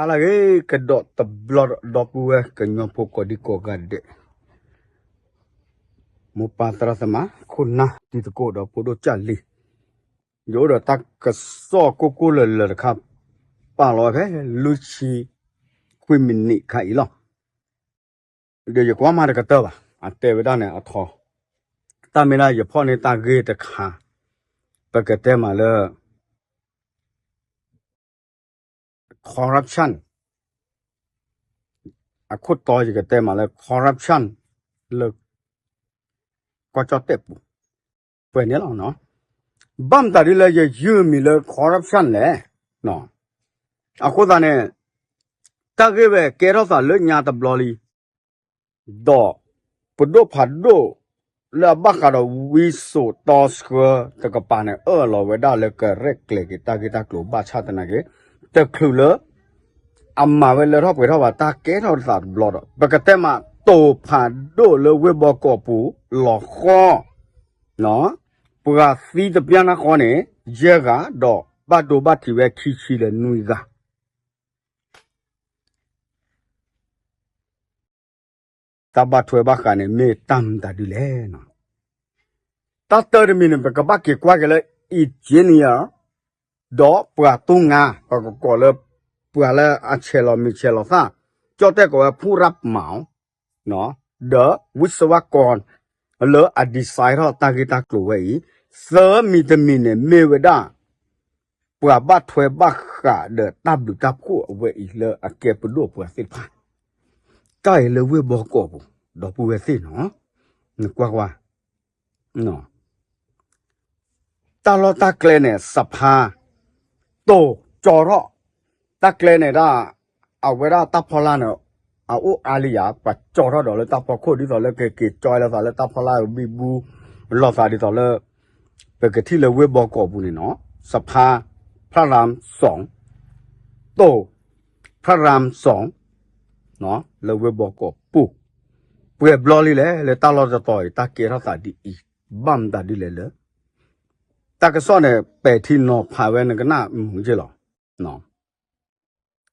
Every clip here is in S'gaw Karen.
ဟါလၢအဂ့ၤ ကဒီးတဘျီဒီပုၢ်ဝဲၢ်ကညီဖိကိးဒံကိးဂၤဒဲး, မိၢ်ပၢ်သရၣ်သမါ ခိၣ်နၢ်တံၤသကိးဒီးဖိဒိၣ်ကၢ်လံၤ, ယအိၣ်ဒီးတၢ်ကစီၣ်ကိၢ်ကိၢ်လၢၤလၢၤတခါ ပာ်လီၤဝဲဖဲ လွံၢ်ဆံခွံမံးနံးခါအံၤလီၤ. ဒီးယကွၢ်မးတကတၢၢ်ဘၣ် အတဲဝဲဒၣ်န့ၣ်အထီ, တၢ်မ့ၢ်ဒၣ်ယဖီၣ်န့ၢ်တၢ်ဂ့ၢ်တခါ, ပကတဲမးလၢ corruption အခိၣ်တီယကတဲမးလၢ corruption လၢ ကီၢ်ကၠီၣ်တဲၣ်ပူၤ ပှဲၤန့ၣ်လီၤ. ဘၣ်မတၤဒ်လဲၣ် ယယုၢ်မံၤလၢ corruption လဲၣ်. အဃိသတးန့ၣ် တၢ်ဂ့ၢ်ဝဲကဲထီၣ်သးလၢညါတဘျီလံ, ဒီး ပဒိၣ်ဖးဒိၣ် လၢအဘၣ်ဃးဒီးဝံစိာ်တီဆှၢတကပၤန့ၣ် အၢၣ်လီၤဝဲဒၣ်လၢကရဲၣ်ကျဲၤက့ၤတၢ်ဂ့ၢ်တၢ်ကျိၤဘၣ်ဆၣ်သနာ်က့ တချုးလၢ အမၤဝဲလၢထီၣ်ပှဲၤထီၣ်ဘၣ် တၢ်ကဲထီၣ်သးတဘျီဒီး ပကတဲမး တိာ်ဖးဒိၣ်လၢဝ့ၢ်ဘီကီးပူၤလီၤဃီ ပှၤသံတပျၢ်နၢ်ဃီန့ၣ် ယဲၢ်ဂၤ ဒီးဘၣ်ဒိဘၣ်ထံးဝဲခံဆံဒီးနွံဂၤ တၢ်ဘၣ်ထွဲဘၣ်ဃးန့ၣ် မ့ၢ်တၢ်မတၤဒ်လဲၣ်. တၢ်တၢတမံၤန့ၣ် ပကဘၣ်က့ၤကွၢ်က့ၤလၢ engineer ဒီးပှၤတူၢ်ငါ ပကကိးလၢ ပှၤလၢအဆဲးလီၤမံၤဆဲးလီၤသၣ် ကၠီၣ်တဲၣ်ကိးဝဲ ဖူရၣ်မီၤ ဒီးဝံစဝါကီၢ် လၢအ design ထီၣ်တၢ်ဂ့ၢ်တၢ်ကျိၤဝဲအံၤ သၢမံၤတမံၤန့ၣ် မ့ၢ်ဝဲဒၣ် ပှၤဘၣ်ထွဲဘၣ်ဃးဒီးတၢ်ဘျုးတၢ်ဖှိၣ်အဝဲအံၤလၢအကဲပဒိၣ်ပှၤသ့ၣ်တဖၣ် တၢ်အံၤလၢဝ့ၢ်ဘီကီးပူၤ ဒီပုၢ်ဝဲၢ်သ့ၣ်နီၤ နကွၢ်ကွၢ် တၢ်လီၢ်တၢ်ကျဲန့ၣ် စဖါ တိာ်ကၠီထီၣ် တၢ်ကျဲန့ၣ်ဒၣ် အဝဲဒၣ်တၢ်ဖီလာ်န့ၣ် အအိၣ်အါလံယၤ ပှၤကၠီထီၣ်ဒီးလၢတၢ်ဖီခိၣ် ဒ်သိးလၢကက့ၤကၠီလီၤသးလၢတၢ်ဖီလာ်ဘံဘူ လီၤသးဒ်သိးလၢ ပကထံၣ်လၢဝ့ၢ်ဘီကီးပူၤန့ၣ်နီၤ စဖါ ဖရၣ်ရၣ်စီၣ် တိာ် ဖရၣ်ရၣ်စီၣ် လၢဝ့ၢ်ဘီကီးပူၤ ပှဲၤဘျီလံလဲၣ် လၢတၢ်လီၢ်တတီၤအံၤ တၢ်ကဲထီၣ်သးဒ်အံၤ ဘၣ်မတၤဒ်လဲၣ်လၢ တၢ်ကစီၣ်န့ၣ် ပဲာ်ထံနီၤဖးဝဲနကနၣ်မုာ်က့လီၤ.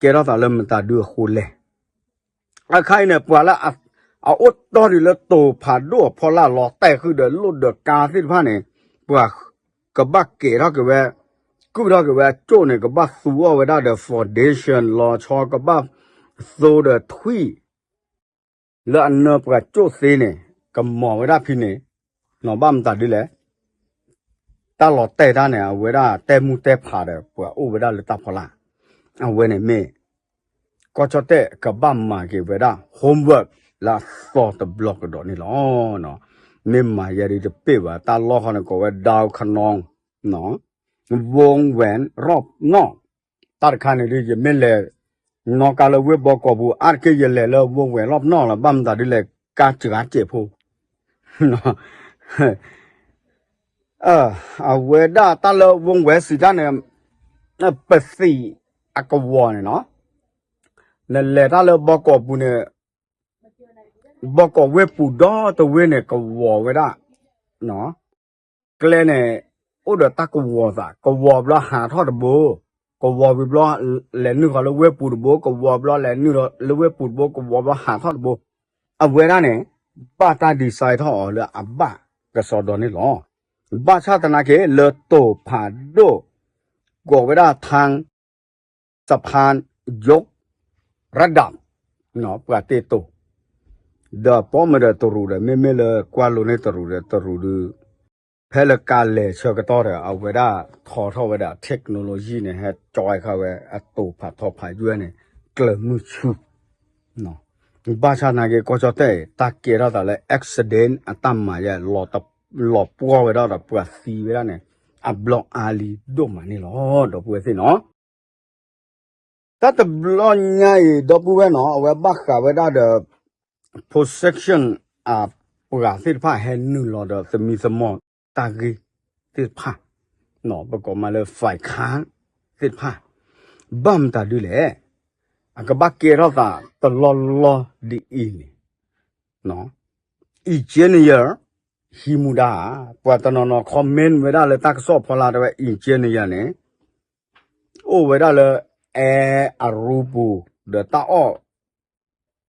ကဲထီၣ်သးလၢမတၤဒုအဃိလဲၣ်. အခါအံၤန့ၣ် ပှၤလၢအအိၣ်တီၢ်ဒံးလၢတိာ်ဖးဒိၣ်အဖီလာ်လီၤတဲာ်ဃုာ်ဒီးလိၣ်ဒီးကါသ့ၣ်တဖၣ်န့ၣ် ပှၤကဘၣ်ကဲထီၣ်က့ၤဝဲ ကုၢ်ထီၣ်က့ၤဝဲအကၠိၣ်န့ၣ် ကဘၣ်သူအီၤဝဲဒၣ်ဒီး foundation လီၤဆီ ကဘၣ်သိဒီးထွံၣ် လၢအနၢပှၤကၠိၣ်သ့န့ၣ် ကမီၤဝဲဒၣ်ဖဲန့ၣ် နီၢ်ဘၣ်မတၤဒ်လဲၣ် တၢ်လီၤတဲာ်တၢ်န့ၣ် အဝဲဒၣ်တဲမူတဲဖးဒီး ပှၤအိၣ်ဝဲဒၣ်လၢတၢ်ဖီလာ် အဝဲန့ၣ်မ့ၢ် ကီၢ်ကၠီၣ်တဲၣ်ကဘၣ်မၤက့ၤဝဲဒၣ် homework လၢအသီတဘျီကဒီးန့ၣ်လီၤ. မ့ၢ်မၤယဲဒ်တပ့ၢ်ဘၣ် တၢ်လီၢ်ခီန့ၣ်ကိးဝဲ downtown ဝူဝဲၢ် ရီၣ်နီၣ် တၢ်တခါန့ၣ်ဒ် ယမ့ၢ်လဲၤ နီၣ်ကါလၢဝ့ၢ်ဘီကီးပူၤ အါတက့ၢ်ယလဲၤလၢဝူဝဲၢ် ရီၣ်နီၣ်လီၤ ဘၣ်မတၤဒ်လဲၣ် ကါစှၤစဲးဖိ အဝဲဒၣ်တၢ်လၢဝူဝဲၢ်စံးတၢ်န့ၣ် ပသံးအကဝီၤန့ၣ်နီၤ နလဲၤတၢ်လၢဘီကီးပူၤန့ၣ် ဘီကီးဝ့ၢ်ပူၤဒီတဝ့ၢ်န့ၣ် ကဝီၤဝဲဒၣ် ကျဲန့ၣ် အိၣ်ဒီးတၢ်ကဝီၤသး ကဝီၤဘျီဟးထီၣ်တဘိ ကဝီၤဝံၤဘျီ လဲၤနုာ်ဃီၤလၢဝ့ၢ်ပူၤတဘိ ကဝီၤဘျီလဲၤနုာ်လၢဝ့ၢ်ပူၤတဘိ ကဝီၤဘျီဟးထီၣ်တဘိ အဝဲဒၣ်န့ၣ် ဘၣ်တၢ် design ထီၣ်အီၤလၢအဘၣ်ကစီဒီန့ၣ်လီၤ. ဘၣ်ဆၣ်သနာ်က့ လၢတိာ်ဖးဒိၣ် ကိးဝဲဒၣ် ထါ စဖါယိး ရဒၣ် ပှၤတ့တိာ် ဒီးပိာ်မုၣ်ဒီးတရူးဒီး မ့မ့ၢ်လၢကွၢ်လိန့ၢ်တရူးဒီးတရူးဒုး ဖဲလၢကါလဲၤဆၢကတီၢ်ဒီး အဝဲဒၣ်ထီထီၣ်ဝဲဒၣ် technology န့ၣ် ဟဲကၠီခါဝဲ အတိာ်ဖးထီဖးယွဲၢ်န့ၣ် ကျၢၤမုၢ်ဆူ ဘၣ်ဆၣ်သနာ်က့ ကီၢ်ကၠီၣ်တဲၣ် တၢ်ကဲထီၣ်သးလၢ accident အတၢ်မၤယဲၢ် လီၤပှီၢ်ဝဲဒၣ်ဒီးပှၤသံဝဲဒၣ်န့ၣ် အဘျီအါလံဒိၣ်မးန့ၣ်လီၤ ဒီပုၢ်ဝဲၢ်သ့ၣ်နီၤ တၢ်တဘျီညါအံၤ ဒီပုၢ်ဝဲၢ်နီၤ အဝဲဘၣ်ဃးဝဲဒၣ်ဒီး possession အပှၤသ့ၣ်တဖၣ်ဟဲနုာ်လီၤဒီးသမံသမိးတၢ်ဂ့ၢ်သ့ၣ်တဖၣ် ပကိးမးလၢ ฝ่ายค้าน သ့ၣ်တဖၣ် ဘၣ်မတၤဒ်လဲၣ် အကဘၣ်ကဲထီၣ်သးတလီၢ်လီၢ်ဒ်အံၤန့ၣ် engineer ဟံးမူဒါ ပှၤတနီၤနီၤ comment ဝဲဒၣ်လၢတၢ်ကစီၣ်ဖီလာ်တဲဝဲ engineer န့ၣ် အိၣ်ဝဲဒၣ်လၢ အဲအရူပူၤ ဒီးတၢ်အီၣ်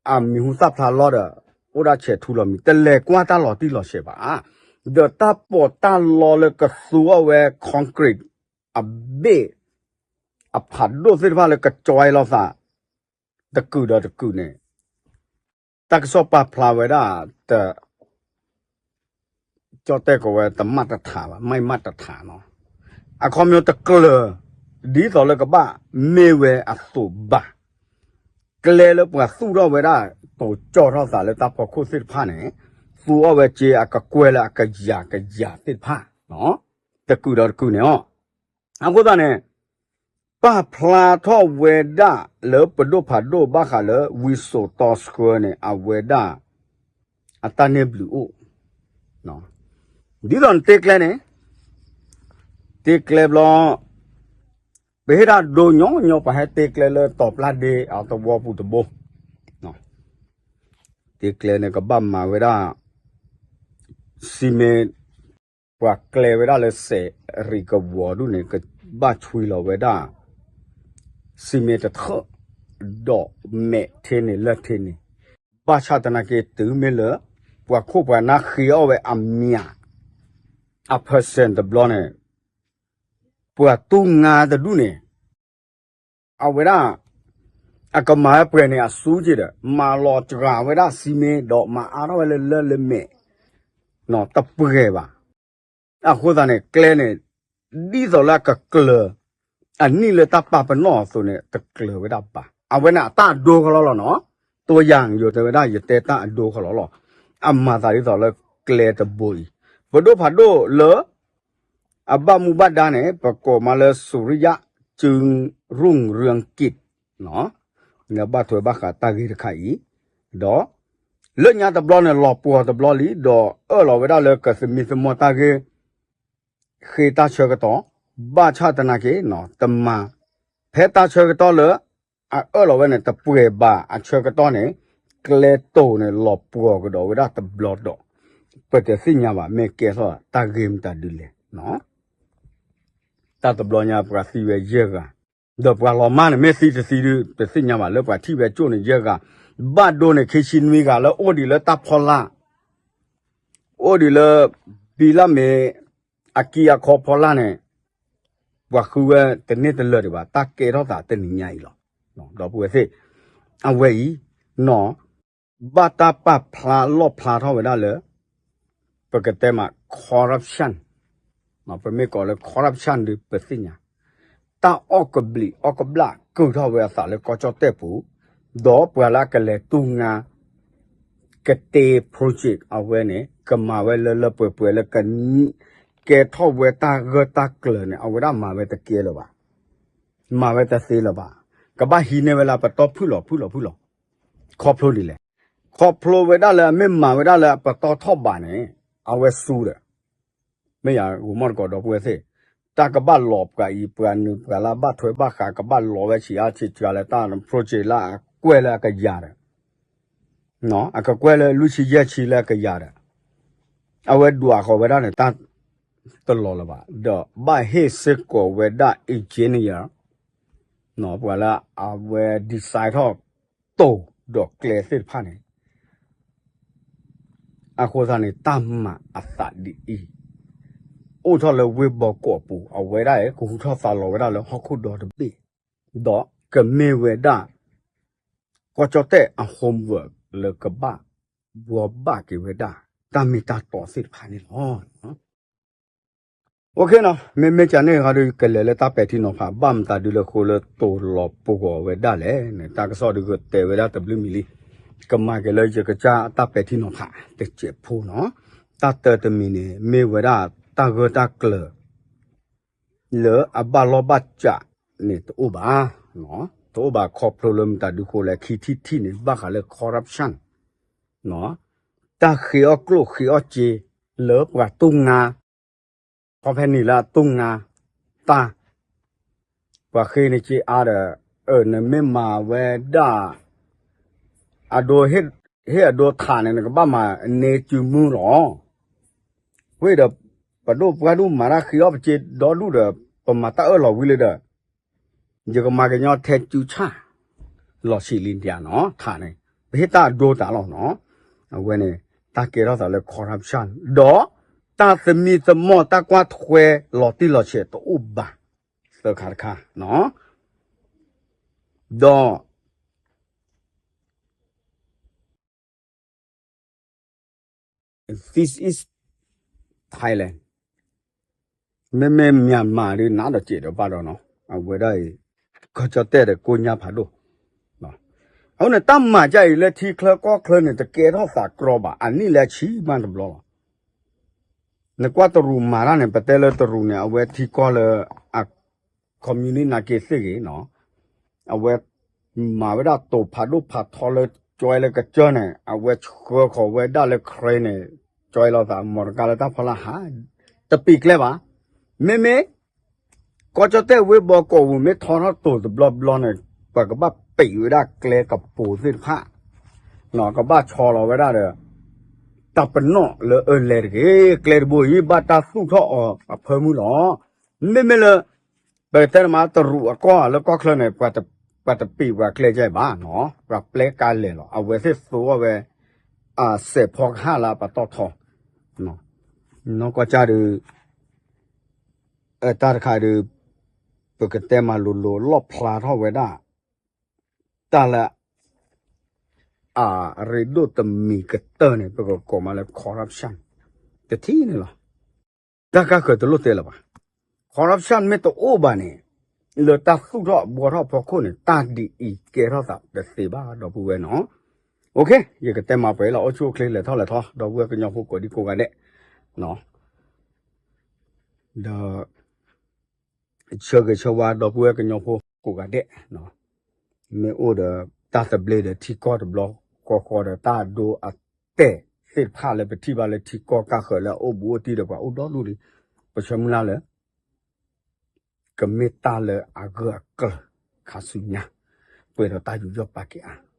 အမံၤဟူသၣ်ဖျါလီၤဒီး အိၣ်ဒၣ်ဆဲးထူလီၤမံၤ တလဲၤကွၢ်တၢ်လီၤတံၢ်လီၤဆဲးဘၣ်. ဒီးတၢ်ပီးတၢ်လီလၢကသူအီၣ်ဝဲ concrete အဘ့ၣ် အဖးဒိၣ်သ့ၣ်တဖၣ်လၢကကွဲလိာ်သး တကုာ်ဒီးတကုာ်န့ၣ် တၢ်ကစီၣ်ပာ်ဖျါဝဲဒၣ် တ ကၠီၣ်တဲၣ်ကိးဝဲတမၣ်တထးဘၣ် မၢ်မၣ်တထးနီၤ. အခီပညီတကျၢၤ ဒ်သိးလၢကဘၣ်မ့ၢ်ဝဲအသိးဘၣ်. ကျဲလၢပှၤသူၣ်ထီၣ်ဝဲဒၣ် တိၤကၠီထီၣ်သးလၢတၢ်ဖီခိၣ်သ့ၣ်တဖၣ်န့ၣ် သူအီၣ်ဝဲက့အကကွဲၢ်လၢအကယၤကယၤသ့ၣ်တဖၣ် တကုာ်ဒီးတကုာ်န့ၣ်အီၤ. အဃိသတးန့ၣ် ပာ်ဖျါထီၣ်ဝဲဒၣ်လၢပဒိၣ်ဖးဒိၣ်ဘၣ်ဃးလၢ ဝံစိာ်တီဆှၢန့ၣ် အဝဲဒၣ် အတၢ်န့ၢ်ဘျုးအိၣ် ဒ်သိးနတ့ကျဲန့ၣ် တ့ကျဲဘျီ ပဟ့ၣ်တၢ်ဒိညီညီ ပှၤဟဲတ့ကျဲလၢတီၤပျၢ်ဒ့အသဝီပူၤတဘိ တ့ကျဲန့ၣ် ကဘၣ်မၤဝဲဒၣ် စံမ့ၢ် ပှၤကျဲဝဲဒၣ်လၢစဲးရံးကဝီၤဒူၣ်န့ၣ် ကဘၣ်ဆွံလီၤဝဲဒၣ် စံမ့ၢ်တထၢၣ် ဒီးမဲာ်ထဲန့ၣ်လၢထဲန့ၣ် ဘၣ်ဆၣ်သနာ်က့ တုၤမ့ၢ်လၢ ပှၤခိၣ်ပှၤနၢ်ဃ့အီၣ်ဝဲအမံၤ အ percent တဘျီန့ၣ် ပှၤတူၢ်ငါတဒူၣ်န့ၣ် အဝဲဒၣ် အကမၤဝဲပှဲၤန့ၣ်အစုက့ဒီး မၤလီၤစှၤဝဲဒၣ်စံမ့ၢ်ဒီးမၤအါထီၣ်ဝဲလၢလၢလၢမဲာ် တပှဲၤဘၣ်. အဃိသတးန့ၣ် ကျဲန့ၣ် ဒ်သိးလၢအကကျၢၤ အနံၣ်လၢတၢ်ပာ်ပနီၣ်အသိးန့ၣ် တကျၢၤဝဲဒၣ်ဘၣ်. အဝဲန့ၣ်အတၢ်အဒိကလီလီၤနီၤ. တိယၤယိၤတဲဝဲဒၣ် ယတဲတၢ်အဒိကလီလီၤ. အမၤသးဒ်သိးလၢကျဲတဘိအံၤ ပဒိၣ်ဖးဒိၣ်လၢ အဘၣ်မူဘၣ်ဒါန့ၣ် ပကိးမးလၢ စူၤရံယၣ်စုရူၢ်ရၢၢ်ကံး လၢဘၣ်ထွဲဘၣ်ဃးတၢ်ဂ့ၢ်တခါအံၤ, ဒီး လၢညါတဘျီန့ၣ် လီၤပှီၤတဘျီလံ ဒီးအၢၣ်လီၤဝဲဒၣ်လၢကသမံသမိးတၢ်ဂ့ၢ် ဃ့တၢ်ဆၢကတီၢ်, ဘၣ်ဆၣ်သနာ်က့ တမၤ ဖဲတၢ်ဆၢကတီၢ်လၢ အအၢၣ်လီၤဝဲန့ၣ် တပှဲၤဘၣ်အဆၢကတီၢ်န့ၣ် ကျဲတိၤန့ၣ် လီၤပှီၤကဒီးဝဲဒၣ်တဘျီဒီး ပတသ့ၣ်ညါဘၣ် မ့ၢ်ကဲထီၣ်တၢ်ဂ့ၢ်မတၤဒ်လဲၣ်. တၢ်တဘျီညါပှၤသံဝဲယဲၢ်ဂၤ, ဒီးပှၤလီၤမၢ်န့ၣ် မ့ၢ်သံတသံဒုး တသ့ၣ်ညါဘၣ် လၢပှၤထံၣ်ဝဲကၠိၣ်န့ၣ်ယဲၢ်ဂၤ, ဘၣ်ဒိန့ၣ် ခံဆံနွံဂၤလၢအိၣ်ဒံးလၢတၢ်ဖီလာ် အိၣ်ဒံးလၢ ဘံလၣ်မ့ၢ် အကံအခီဖီလာ်န့ၣ် ပှၤဃုဝဲတန့ၢ်တလၢာ်ဒံးဘၣ် တၢ်ကဲထီၣ်သးတနံၤညါအံၤလီၤ. ဒီပုၢ်ဝဲၢ်သ့ၣ်, အဝဲအံၤ နီၢ် ဘၣ်တၢ်ပာ်ဖျါလီၣ်ဖျါထီၣ်ဝဲဒၣ်လၢ ပကတဲမး corruption, ပမ့ၢ်ကိးလၢ corruption ဒုး ပသ့ၣ်ညါ တၢ်အီၣ်ကဘျံးအီၣ်ကဘျၣ်ကုာ်ထီၣ်ဝဲအသးလၢကီၢ်ကၠီၣ်တဲၣ်ပူၤ, ဒီးပှၤလၢအကလဲၤတူၢ်ငါ ကတ့ project အဝဲန့ၣ် ကမၤဝဲလၢလၢပှဲၤပှဲၤလၢက ကဲထီၣ်ဝဲတၢ်ဂၢၢ်တၢ်ကျၢၤန့ၣ် အဝဲဒၣ်မၤဝဲတကဲလၢၤဘၣ်, မၤဝဲတသ့လၢၤဘၣ်, ကဘၣ်ဟံးန့ၢ်ဝဲလၢပတီၢ်ဖုၣ်လီၤဖုၣ်လီၤဖုၣ်လီၤ, ခီဖျိဒ်လဲၣ်, ခီဖျိဝဲဒၣ်လၢအမ့ၢ်မၤဝဲဒၣ်လၢအပတီၢ်ထီၣ်ဘးန့ၣ် အဝဲစူဒီး မ့ၢ်ယၤဂိၤမီၢ်တကိးဒီပုၢ်ဝဲၢ်သ့ၣ်, တၢ်ကဘၣ်လီၤပှၤအံၤ ပှၤနုာ်ပှၤလၢအဘၣ်ထွဲဘၣ်ဃး ကဘၣ်လီၤဝဲဆံးအါဆံးစှၤလၢတၢ် project လၢအကွဲၢ်လၢအကယၤဒီး အကကွဲၢ်လၢလွံၢ်ဆံယဲၢ်ဆံလၢအကယၤဒီး အဝဲဒွးဃီၤဝဲဒၣ်န့ၣ် တၢ်တလီၤလၢၤဘၣ် ဒီးဘၣ်ဟ့ၣ်စ့ၢ်ကီးဝဲဒၣ် engineer ပှၤလၢအဝဲ design ထီၣ်တိၤဒီးကျဲသ့ၣ်တဖၣ်န့ၣ် အဃိသတးန့ၣ် တၢ်မၤအသးဒ်အံၤ အိၣ်ထီၣ်လၢဝ့ၢ်ဘီကီးအပူၤ အဝဲဒၣ်ကဟူထီၣ်သါလီၤဝဲဒၣ်လၢဟီၣ်ခိၣ်ဒီတဘ့ၣ်, ဒီးကမ့ၢ်ဝဲဒၣ် ကီၢ်ကၠီၣ်တဲၣ်အ homework လၢကဘၣ်ဘှီဘၣ်က့ၤဝဲဒၣ် တၢ်မ့ၢ်တၢ်တီသ့ၣ်တဖၣ်န့ၣ်လီၤ. OK နီၤ, မ့မ့ၢ်ကန့ၣ်ဂၤဒီး ကလဲၤလၢတၢ်ပဲာ်ထံနီၤဖး ဘၣ်မတၤဒုးလၢဃိလၢတိၤလီၤပှီၤဝဲဒၣ်လဲၣ်န့ၣ် တၢ်ကစီၣ်ဒုးကတဲဝဲဒၣ်တဘျုးမံၤလံ, ကမၤက့ၤလၢယကစၢ်တၢ်ပဲာ်ထံနီၤဖးတစဲးဖိနီၤ, တၢ်တၢတမံၤန့ၣ် မ့ၢ်ဝဲဒၣ်တၢ်ဂၢၢ်တၢ်ကျၢၤ လၢအဘၣ်လီၢ်ဘၣ်စးန့ၣ်တအိၣ်ဘၣ်, တအိၣ်ဘၣ်ခီဖျိလၢမတၤဒုးဃိလဲၣ် ခံထံၣ်ထံၣ်န့ၣ် ဘၣ်ဃးလၢ corruption တၢ်ဃ့အီၣ်ကျိၣ်ဃ့အီၣ်စ့ လၢပှၤတူၢ်ငါ, ခီဖဲန့ၣ်လၢအတူၢ်ငါတၢ်, ပှၤဃ့န့ၢ်စ့အါဒီး အၢ နမ့ၢ်မၤဝဲဒၣ် အဒိ ဟ့ၣ်အဒိထးန့ၣ် နကဘၣ်မၤန့ၢ်စုမုၢ်လီၤ. ဝံၤဒီး ပဒိၣ်ပှၢ်ဒိၣ်မၤတၢ်ဃ့အီၣ်ပစ့ဒီဒူၣ်ဒီး ပမၤတၢ်အၢၣ်လီၤဝံၤလၢဒီး ယကမၤကညီထဲကၠူဆၣ် လီၤဆံးလံဒံးနီၤ ထးန့ၣ် ပဟ့ၣ်တၢ်အဒိတၢ်လီၤနီၤ. အဝဲန့ၣ် တၢ်ကဲထီၣ်သးလၢ corruption ဒီး တၢ်သမံသမိးတၢ်ကွၢ်ထွဲလီၤတံၢ်လီၤဆဲးတအိၣ်ဘၣ် သၢခါတခါနီၤ. ဒီး This is Thailand. မ့မ့ၢ် Myanmar ဒုး နးဒီးစဲးဒီးဘၣ်ဒီးနီၤ အဝဲဒၣ်အံၤ ကီၢ်ကၠီၣ်တဲၣ်ဒီးကိညါဖးဒိၣ်. အဃိန့ၣ် တၢ်မၤဒ်အံၤလၢထံချၢကီၢ်ချၢန့ၣ် တကဲထီၣ်သးကြီဘၣ် အနံၣ်လၢအဆံမးတဘျီလီၤ. နကွၢ်တရူးမၤတၢ်န့ၣ် ပတဲလၢတရူးန့ၣ် အဝဲထံကီၢ်လၢ အ communist နာ်က့သ့ၣ်ဂ့ၤနီၤ အဝဲ မၤဝဲဒၣ်တိာ်ဖးဒိၣ်ဖးထီလၢကၠီလၢကစၢၢ်န့ၣ် အဝဲဆှၢဃီၤဝဲဒၣ်လၢ crane န့ၣ် ကၠီလီၤသး မီတကါလၢတၢ်ဖီလာ်ဟး တပံာ်ကျဲဘၣ်. မ့မ့ၢ် ကီၢ်ကၠီၣ်တဲၣ်ဝ့ၢ်ဘီကီၢ်ပူၤ မ့ၢ်ထီထီၣ်တိာ်တဘျီဘျီန့ၣ် ပှၤကဘၣ်ပံာ်ဝဲဒၣ်ကျဲကပိၤသ့ၣ်တဖၣ် ကဘၣ်ဆီလီၤဝဲဒၣ်ဒီး တၢ်ပနီၣ်လၢအၢလဲၤတဂ့ၤ ကျဲတဘိအံၤ ဘၣ်တၢ်သူၣ်ထီၣ်အီၤအဖၢမုၢ်လီၤ. မ့မ့ၢ်လၢ ပကတဲန့ၣ်မး တရူးအကီၢ်လၢကီၢ်ချၢန့ၣ် ပှၤတပံာ်ပှၤကျဲကဲဘၣ်နီၤ ပှၤပျဲကါလဲၤလီၤ အဝဲသ့ၣ်သိအီၣ်ဝဲ စဲးဖီကဟၣ်လၢအပတီၢ်ထီ နီၢ်ကီၢ်ကၢ်ဒုး တၢ်တခါဒုး ပကတဲမးလိၤလိၤလီၣ်ဖျါထီၣ်ဝဲဒၣ် တၢ်လၢ အရ့ဒိၣ်တမံၤကတၢၢ်န့ၣ် ပကကိးမးလၢ corruption တထံၣ်န့ၣ်လီၤ. တၢ်ကါဃၢၤတလိၣ်တဲလၢၤဘၣ်. corruption မ့ၢ်တအိၣ်ဘၣ်န့ၣ် လၢတၢ်သူၣ်ထီၣ်ဘှီထီၣ်ဖီခိၣ်န့ၣ် တၢ်ဒ်အံၤကဲထီၣ်သးတသ့ဘၣ် ဒီပုၢ်ဝဲၢ်နီၤ. OK ယကတဲမးပှဲၤလီၤ အိၣ်ဆူၣ်အိၣ်ချ့လဲၤထီၣ်လဲၤထီ ဒီပုၢ်ဝဲၢ်ကညီဖိကိးဒံကိးဂၤဒဲး ဒီး ဆၢဂ့ၤဆၢဝါဒီပုၢ်ဝဲၢ်ကညီဖိကိးဂၤဒဲး မ့ၢ်အိၣ်ဒီးတၢ်သဘျ့ဒီးထံကီၢ်တဘျီဃီဃီဒီးတၢ်အဒိအတဲာ်သ့ၣ်တဖၣ်လၢပထံၣ်ဘၣ်လၢထံကီၢ်ကၢ်ဃၢၤလၢအအိၣ်ဘူးအိၣ်တံၢ်ဒီး ပှၤအိၣ်ဒီဒူၣ်လံ ပဆၢမုၢ်လၢ်လၢ ကမ့ၢ်တၢ်လၢအဂၢၢ်အကျၢၤ ခါဆူညါ ပှဲၤဒီးတၢ်ယူးယီၣ်ပာ်ကဲအါ